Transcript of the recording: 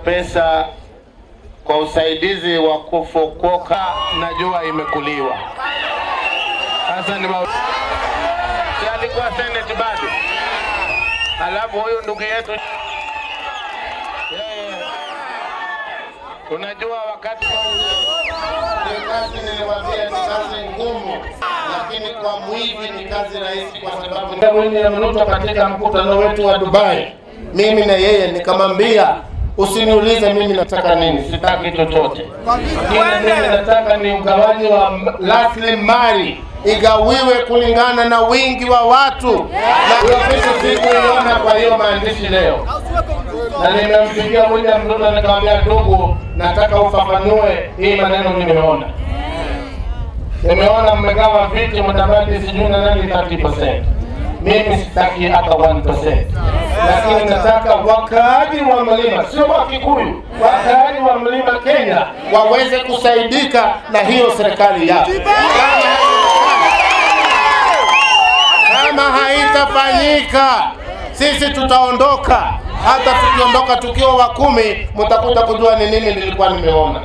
Pesa kwa usaidizi wa kufokoka, najua imekuliwa. Sasa ni si alikuwa Senate bado, alafu huyu ndugu yetu yeye, unajua wakati Ni kazi niliwaambia, ni kazi ngumu, lakini kwa mwizi ni kazi rahisi, kwa sababu William Ruto katika mkutano wetu wa Dubai, mimi na yeye nikamwambia, usiniulize mimi nataka nini, sitaki chochote. Kile mimi nataka ni ugawaji wa rasilimali igawiwe kulingana na wingi wa watu. Na hiyo kitu sikuiona kwa hiyo maandishi leo, na nimempigia William Ruto nikamwambia, ndugu, nataka ufafanue hii maneno nimeona. Nimeona mmegawa viti Mudavadi sijui na nani 30%. Mimi sitaki hata 1%, lakini nataka wakaaji wa mlima, sio wa Kikuyu, wakaaji wa mlima Kenya waweze kusaidika na hiyo serikali yao. Kama haitafanyika, sisi tutaondoka. Hata tukiondoka tukiwa wa 10, mtakuja kujua ni nini nilikuwa nimeona.